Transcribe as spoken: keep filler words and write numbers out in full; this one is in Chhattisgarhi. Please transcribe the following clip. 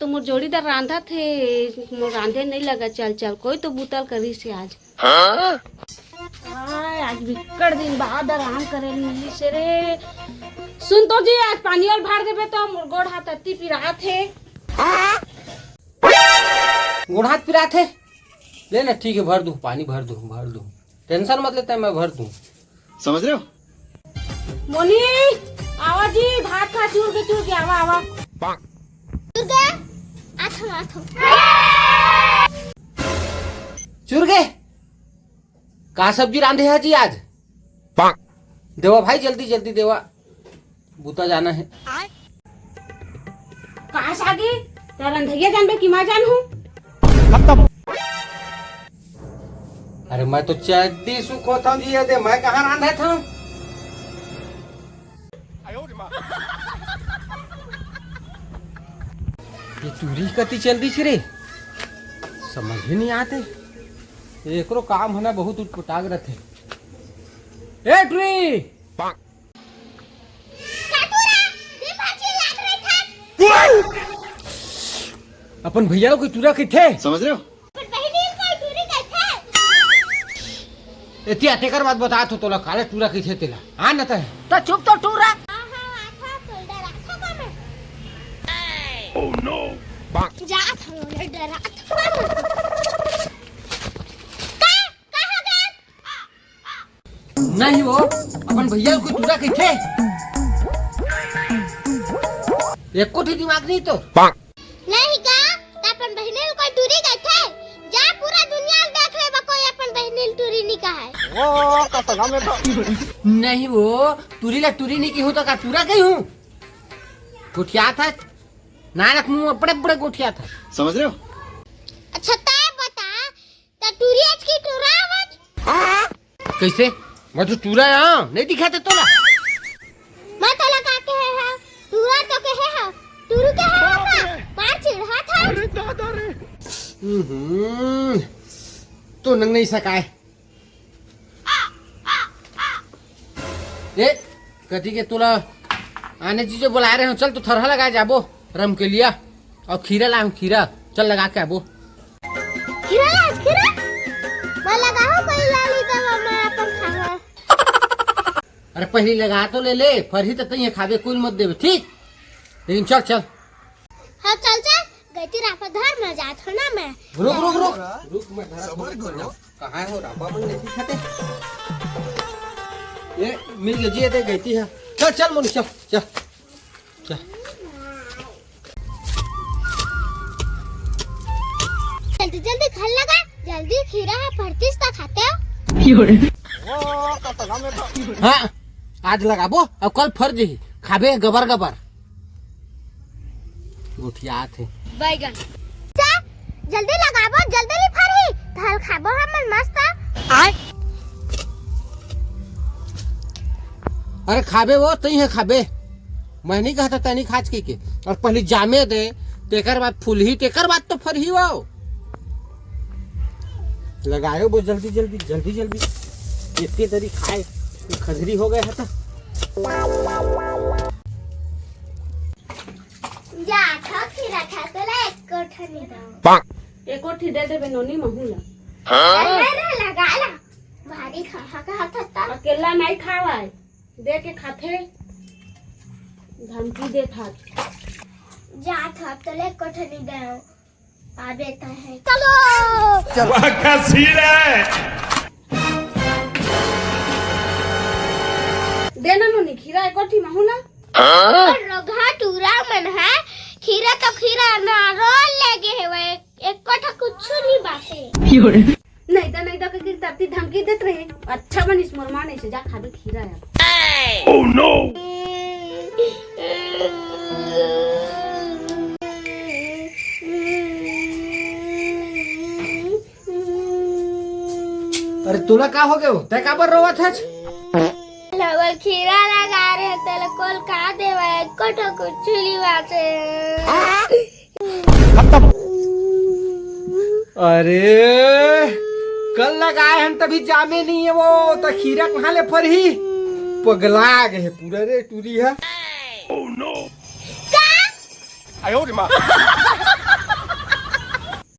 तो मोर जोड़ीदार रांधत हे, मोर रांधे नइ लगा। चल चल, कोई तो बुता ल करिस हे आज। हाँ? आय, आज बिक्कट दिन बाद आराम करे ल मिलिस हे रे। सुन तो जी, आज पानी वाल भर देबे तो मोर गोड़ हाथ अति पिरात हे। गोड़ हाथ पिरात हे? ले ना, ठीक है, भर दूँ, पानी भर दूँ, भर दूँ। टेंशन मत लेता है, मैं भर दूँ। समझ रहे हो? मोनी, आवा जी, भात खा, चूर के, चूर के, आवा, आवा। चूर के? आथो, आथो। चूर के? का सब्जी रांधे है जी आज? देवा भाई, जल्दी, जल्दी देवा, बुता जाना है। का सागी? त रंधइया जानबे कि मैं जानहूँ? खत्म। अरे, मैं तो चड्डी सुखोथंव जी, ये दे, मैं कहाँ रांधत हंव? ये टूरी कति चल दिस रे, समझ ही नहीं आते। एकरो काम होना बहुत उटपटांग रथे। ए टूरी! का टूरा? दिन भर चिल्लात रहिथस। अपन भैया ल कोई टूरा कहिथे? समझ रहे हो? अपन बहिनी ल कोई टूरी कहिथे? एतिया तेकर बात बतात हों तोला, काला टूरा कहिथे तेला। हाँ न तय। तो चुप तो टूरा। हाँ, हाँ, आथो, तोला डराथो का मैं? जात हंव, डराथो का मैं? का? का हो गे? नहीं वो, अपन भैया ल कोई टूरा कहिथे? एको ठी दिमाग नहीं तो। नहीं का? त अपन बहिनी ल कोई टूरी कहिथे? जा पूरा दुनिया ल देख लेबा, कोई अपन बहिनी ल टूरी नहीं कहे। नहीं वो, टूरी ला टूरी नहीं कहिहूँ तो का टूरा कहिहूँ? गोठियाथस। नानक मुँह बड़े बड़े गोठियाथस। समझ रहे हो? अच्छा तय बता, त टूरी हस कि टूरा हस? कैसे? मैं तो टूरा हंव, नहीं दिखाते तोला। मैं तोला का कहे हंव? टूरा तो कहे हंव, टूरी कहे हंव का? मार चिढ़ाथस। हम्म, तो नंग नहीं सकाय। ए, कथी के तोला आने चीजों बुलाए रहे हंव, चल तो थरहा लगाए जाबो, रमकेलिया अउ खीरा लाए हंव, खीरा, चल लगा के आबो। खीरा ला, खीरा? मैं लगाहूँ कोई लाली दवा, मैं अपन खावा। अरे पहली लगा तो ले ले, फरही त तइये खाबे, कोई मत देबे, ठीक? लेकिन चल, चल। हाँ, चल, चल, गइती राफा धर, मैं जात हंव ना मैं। रुक, रुक, रुक। रुक, मैं धरा सबर करो। कहाँ हो राफा मन नहीं दिखाते? ये मिल गई जी, ये दे गइती है। चल, चल, मोनी, चल, चल। चल। जल्दी, जल्दी घर लगा, जल्दी खीरा ह फरतिस त खातेव। हाँ, आज लगाबो, अब कल फर जही, खाबे गबर गबर। गोठियात हे। बैगन। चा, जल्दी लगाबो, जल्दी नी फरही, धल खाबो हमन मस्त। आय। अरे खाबे वो, तइये खाबे। मैं नहीं कहता तैं नहीं खाच कहिके। अउ पहली जामे दे, तेकर बाद फूलही, तेकर बाद तो फरही वो। लगायो वो जल्दी, जल्दी, जल्दी, जल्दी। इतनी देरी खाए, खजरी हो गए है तो। जा, खा, खीरा खा, तोला एको ठन नहीं दो। एको ठी दे देबे नोनी महू ला। अरे रे, लगा ला। भारी खा, खा, खा, खा, खा। अकेला नहीं खावाय। दे के खाथे, धमकी देत हाथ। जात हाथ तले कोठरी दे, आबे त है। चलो। वाह, क्या सीन है। देना नोनी, खीरा एको ठी महू ला। और रोगहा टूरा मन है, खीरा तो खीरा ना रोल ले गे हेवय, एको ठा कुछु नहीं बाचे। नहीं तो, नहीं तो, कहिके तरती धमकी देत रहे। अच्छा बनिस मोर माँ नहीं से जा खाबे खीरा यार। Oh no! अरे तोला का हो गयो? तैं काबर रोवत हच? लवर खीरा लगा रहे, तेला कोल का देवा, एको ठो कुछु नहीं बाचे। खत्म। अरे, कल लगाए हन तभी जामे नहीं है वो, त खीरा कहाँ ले फरही? पगला गए है पूरा रे टूरी है। का? आयो रे माँ।